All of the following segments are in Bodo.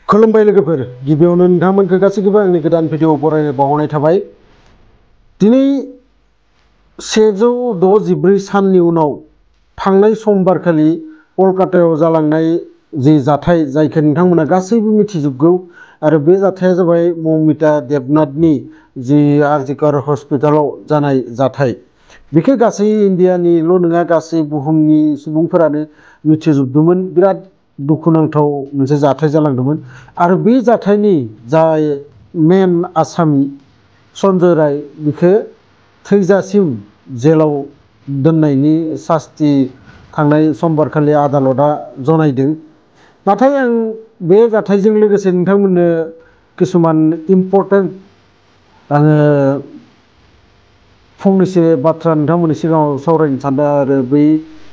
खुलुमबाय लोगोफोर गिबियावनो नोंथांमोनखौ गासैखौबो आंनि गोदान भिडिअ बरायनो बावहरनाय थाबाय। दिनै 164 साननि उनाव थांनाय समबारखालि कलकातायाव जालांनाय जि जाथाय जायखौ नोंथांमोना गासैबो मिथिजोबगौ आरो बे जाथाया जाबाय ममिता देबनाथनि जि आरजिकर हस्पिटालाव जानाय जाथाय। बेखौ गासै इन्डियानिल' नङा गासै बुहुमनि सुबुंफोरानो मिथिजोबदोंमोन। बिराद दुखुनांथाव मोनसे जाथाय जालांदोंमोन आरो बे जाथायनि जाय मेन आसामि सन्जय राय बिखौ थैजासिम जेलाव दोननायनि सास्ति थांनाय समबारखालि आदालतआ जनायदों। नाथाय आं बे जाथायजों लोगोसे नोंथांमोननो किसुमान इम्पर्टेन्ट आङो फंनैसो बाथ्रा नोंथांमोननि सिगाङाव सावरायनो सानदों आरो बै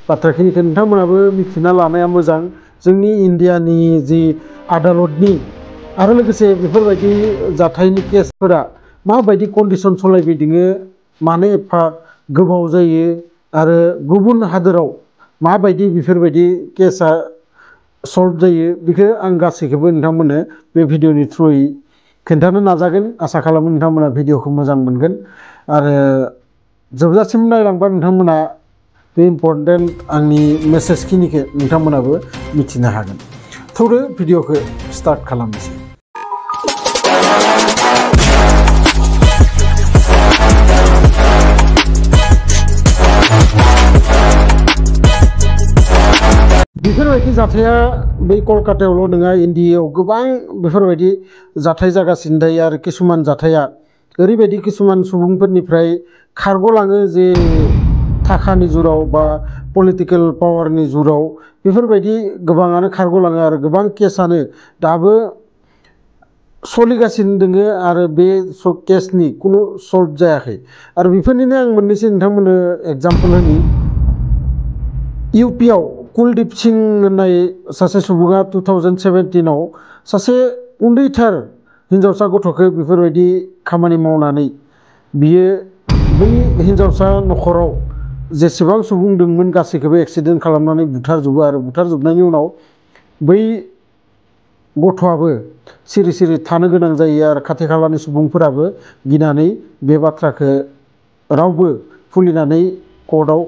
बाथ्राखिनिखौ नोंथांमोनाबो मिथिना लानाया मोजां। जोंनि इन्डियानि जि आदालतनि आरो लोगोसे बेफोरबायदि जाथायनि केसफोरा माबायदि कन्डिसन सालायबाय दङ, मानो एफा गोबाव जायो आरो गुबुन हादोराव माबायदि बेफोरबायदि केसा सल्भ जायो, बेखौ आं गासैखौबो नोंथांमोननो बे भिडिअनि थ्रुयै खोन्थानो नाजागोन। आसा खालामो नोंथांमोना भिडिअखौ मोजां मोनगोन आरो जोबजासिम नायलांबा नोंथांमोना बे इम्पर्टेन्ट आंनि मेसेजखिनिखौ नोंथांमोनाबो मिथिनो हागोन। थौदो भिडिअखौ स्टार्ट खालामनोसै। बेफोरबायदि जाथाया बै कलकातायावल' नङा, इन्डियायाव गोबां बेफोरबायदि जाथाय जागासिनो दायो आरो किसुमान जाथाया ओरैबायदि किसुमान सुबुंफोरनिफ्राय खारग'लाङो जे थाखानि जुराव बा पलिटिकेल पावारनि जुराव बेफोरबायदि गोबाङानो खारग'लाङो आरो गोबां केसानो दाबो सोलिगासिनो दोङो आरो बे केसनि कुनु सल्भ जायाखै। आरो बेफोरनिनो आं मोननैसो नोंथांमोननो एग्जाम्पल होनि। इउपिआव कुलदीप सिं होननाय सासे सुबुङा 2017आव सासे उन्दैथार हिन्जावसा गथ'खौ बेफोरबायदि खामानि मावनानै बियो बै हिन्जावसा न'खराव जेसेबां सुबुं दंमोन गासैखौबो एक्सिडेन्ट खालामनानै बुथारजोबो आरो बुथारजोबनायनि उनाव बै गथ'आबो सिरि सिरि थानो गोनां जायो आरो खाथि खालानि सुबुंफोराबो गिनानै बे बाथ्राखौ रावबो खुलिनानै कर्टआव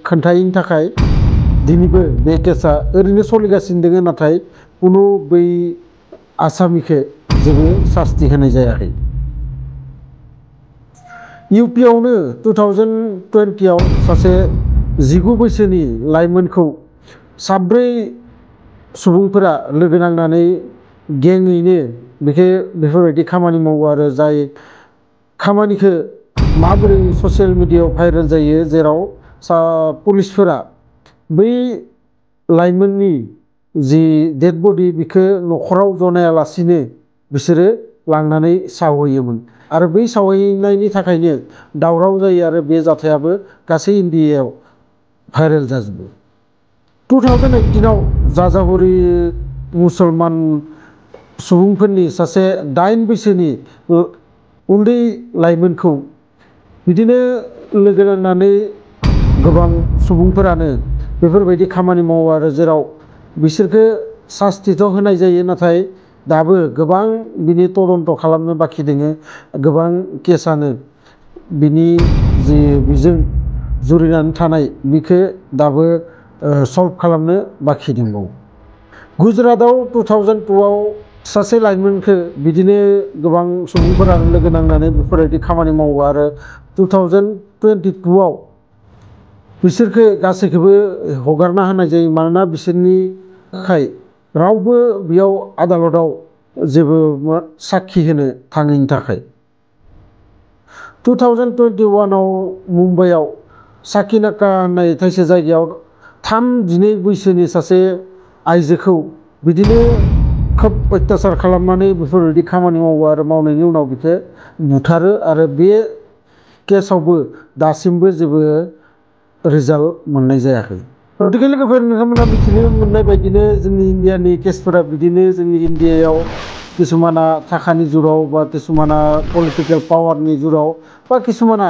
खोन्थायैनि थाखाय दिनैबो बे केसा ओरैनो सोलिगासिनो दङ, नाथाय कुनु बै आसामिखौ जेबो सास्ति होनाय जायाखै। इउपिआवनो 2020आव सासे 19 बैसोनि लाइमोनखौ 7 सुबुंफोरा लोगो नांनानै गेङैनो बेफोरबायदि खामानि मावो आरो जाय खामानिखौ माबोरै ससियेल मिडियायाव भाइरेल जायो, जेराव पुलिसफोरा बै लाइमोननि जि डेड बडि बेखौ न'खराव जनायालासिनो बिसोरो लांनानै सावहैयोमोन आरो बै सावहैनायनि थाखायनो दावराव जायो आरो बे जाथायाबो गासै इन्डियायाव भाइरेल जाजोबो। 2018आव जाजाहुरि मुसलमान सुबुंफोरनि सासे 8 बैसोनि उन्दै लाइमोनखौ बिदिनो लोगो नांनानै गोबां सुबुंफोरानो बेफोरबायदि खामानि मावो आरो जेराव बिसोरखौ सास्तिथ' होनाय जायो, नाथाय दाबो गोबां बिनि तदन्त खालामनो बाखि दोङो। गोबां केसानो बिनि जि बिजों जुरिनानै थानाय बिखौ दाबो सल्भ खालामनो बाखि दंबावो। गुजरातआव 2002आव सासे लाइमोनखौ बिदिनो गोबां सुबुंफोरानो लोगो नांनानै बेफोरबायदि खामानि मावो आरो 2022आव बिसोरखौ गासैखौबो हगारना होनाय जायो, मानोना बिसोरनि थाखाय रावबो बेयाव आदालताव जेबो साखि होनो थाङैनि थाखाय। 2021आव मुम्बाइआव साकिनाका होननाय थाइसे जायगायाव 13 बैसोनि सासे आइजोखौ बिदिनो खोब अयथासार खालामनानै बेफोरबायदि खामानि मावो आरो मावनायनि उनाव बिखौ बुथारो आरो बे केसावबो दासिमबो जेबो रिजाल्ट मोननाय जायाखै। गतिके लोगोफोर, नोंथांमोना मिथिनो मोननाय बायदिनो जोंनि इन्डियानि केसफोरा बिदिनो। जोंनि इन्डियायाव किसुमाना थाखानि जुराव बा किसुमाना पलिटिकेल पावारनि जुराव बा किसुमाना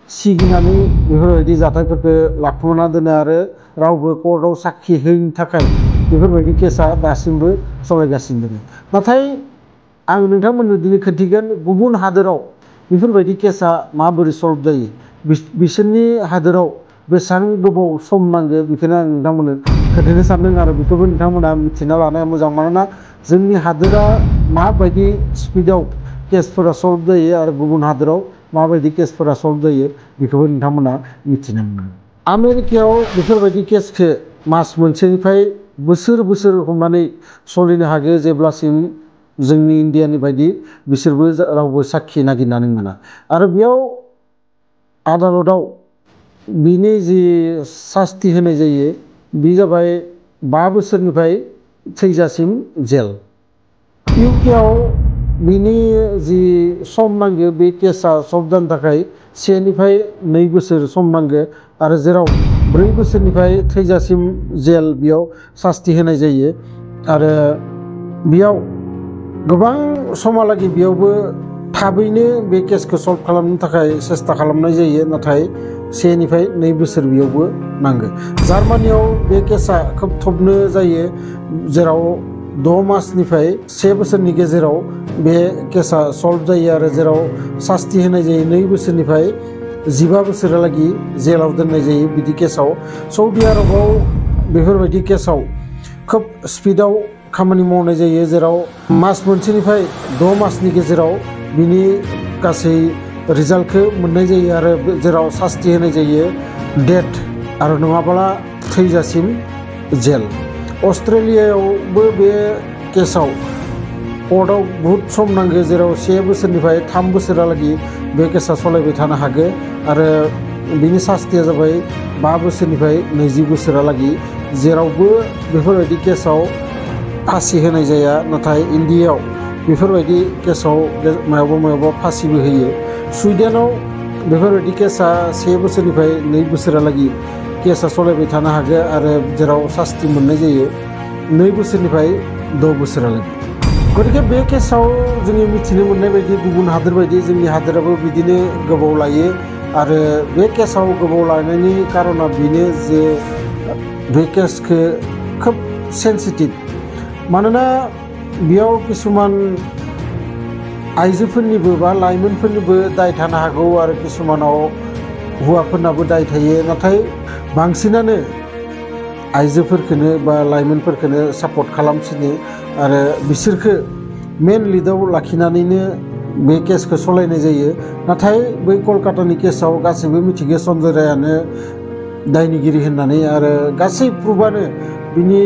सिगिनानै बेफोरबायदि जाथायफोरखौ लाखुमाना दोनो आरो रावबो कर्टआव साखि होयैनि थाखाय बेफोरबायदि केसा दासिमबो सलायगासिनो दङ। नाथाय आं नोंथांमोननो दिनै खोन्थिगोन गुबुन हादोराव बेफोरबायदि केसा माबोरै सल्भ जायो, बिसोरनि हादोराव बेसेबां गोबाव सम नांगो, बेखौनो आं नोंथांमोननो खोन्थानो सानदों आरो बेखौबो नोंथांमोना मिथिना लानाया मोजां। मानोना जोंनि हादोरा माबायदि स्पिडआव केसफोरा सल्भ जायो आरो गुबुन हादोराव माबायदि केसफोरा सल्भ जायो बेखौबो नोंथांमोना मिथिनो मोनो। आमेरिकायाव बेफोरबायदि केसखौ मास मोनसेनिफ्राय बोसोर बोसोर हमनानै सोलिनो हागौ, जेब्लासिम जोंनि इण्डियानि बायदि बिसोरबो रावबो साखि नागिरनानै मोना। आरो बेयाव आदालताव बिनि जि सास्ति होनाय जायो बे जाबाय 5 बोसोरनिफ्राय थैजासिम जेल। इउकेआव बिनि जि सम नांगौ बे केसा सल्भ जानो थाखाय 1 निफ्राय 2 बोसोर सम नांगौ, आरो जेराव 4 बोसोरनिफ्राय थैजासिम जेल बेयाव सास्ति होनाय जायो। आरो बेयाव गोबां समहालागै बेयावबो थाबैनो बे केसखौ सल्भ खालामनो थाखाय सेस्था खालामनाय जायो, नाथाय 1 निफ्राय 2 बोसोर बेयावबो नांगौ। जार्मानियाव बे केसा खोब थबनो जायो, जेराव 6 मासनिफ्राय 1 बोसोरनि गेजेराव बे केसा सल्भ जायो, आरो जेराव सास्ति होनाय जायो 2 बोसोरनिफ्राय 15 बोसोरहालागै जेलाव दोननाय जायो बिदि केसाव। सौदि आरबाव बेफोरबायदि केसाव खोब स्पिडआव खामानि मावनाय जायो, जेराव मास मोनसेनिफ्राय 6 मासनि गेजेराव बिनि गासै रिजाल्टखौ मोननाय जायो, आरो जेराव सास्ति होनाय जायो डेथ आरो नङाब्ला थैजासिम जेल। अस्ट्रेलियायावबो बे केसाव कर्टआव बहुद सम नांगौ, जेराव 1 बोसोरनिफ्राय 3 बोसोरहालागै बे केसा सलायबाय थानो हागौ, आरो बिनि सास्तिया जाबाय 5 बोसोरनिफ्राय 20 बोसोरहालागै। जेरावबो बेफोरबायदि केसाव फासि होनाय जाया, नाथाय इण्डियायाव बेफोरबायदि केसाव मायावबा फासिबो होयो। सुइडेनाव बेफोरबायदि केसा 1 बोसोरनिफ्राय 2 बोसोरहालागै केसा सलायबाय थानो हागौ, आरो जेराव सास्ति मोननाय जायो 2 बोसोरनिफ्राय 6 बोसोरहालागै। गतिके बे केसाव जोङो मिथिनो मोननाय बायदि गुबुन हादोर बायदि जोंनि हादोराबो बिदिनो गोबाव लायो, आरो बे केसाव गोबाव लानायनि कारना बेनो जे बे केसखौ खोब सेन्सिटिभ। मानोना बेयाव किसुमान आइजोफोरनिबो बा लाइमोनफोरनिबो दाय थानो हागौ, आरो किसुमानाव हौवाफोरनाबो दाय थायो। नाथाय बांसिनानो आइजोफोरखौनो बा लाइमोनफोरखौनो सापर्ट खालामसिनो, आरो बिसोरखौ मेन लिडआव लाखिनानैनो बे केसखौ सलायनाय जायो। नाथाय बै कलकातानि केसाव गासैबो मिथिगौ सन्जय रायानो दायनिगिरि होननानै, आरो गासै प्रुफआनो बिनि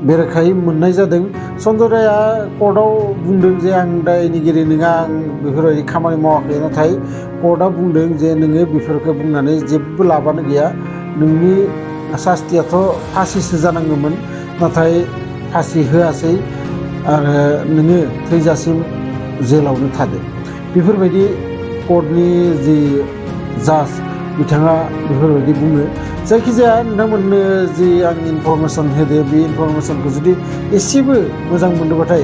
बेरेखायै मोननाय जादों। सन्जय राया कर्टआव बुंदों जे आं दायनिगिरि नङा, आं बेफोरबायदि खामानि मावाखै, नाथाय कर्टआ बुंदों जे नोङो बेफोरखौ बुंनानै जेबो लाबानो गैया, नोंनि सास्तियाथ' फासिसो जानांगौमोन, नाथाय फासि होआसै, आरो नोङो थैजासिम जेलावनो थादो। बेफोरबायदि कर्टनि जि जाज बिथाङा बेफोरबायदि बुङो। जायखिजाया नोंथांमोननो जि आं इनफरमेसन होदो, बे इनफरमेसनखौ जुदि एसेबो मोजां मोनदोंबाथाय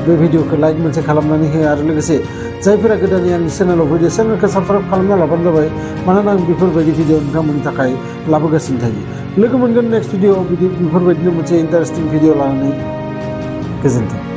बे भिडिअखौ लाइक मोनसे खालामनानै हो, आरो लोगोसे जायफोरा गोदानै आंनि चेनेलाव फैदो चेनेलखौ साबस्क्राइब खालामना लाबानो जाबाय, मानोना आं बेफोरबायदि भिडिअ नोंथांमोननि थाखाय लाबोगासिनो थायो। लोगो मोनगोन नेक्स्ट भिडिअआव बेफोरबायदिनो मोनसे इन्टारेस्टिं भिडिअ लानानै। गोजोन्थों।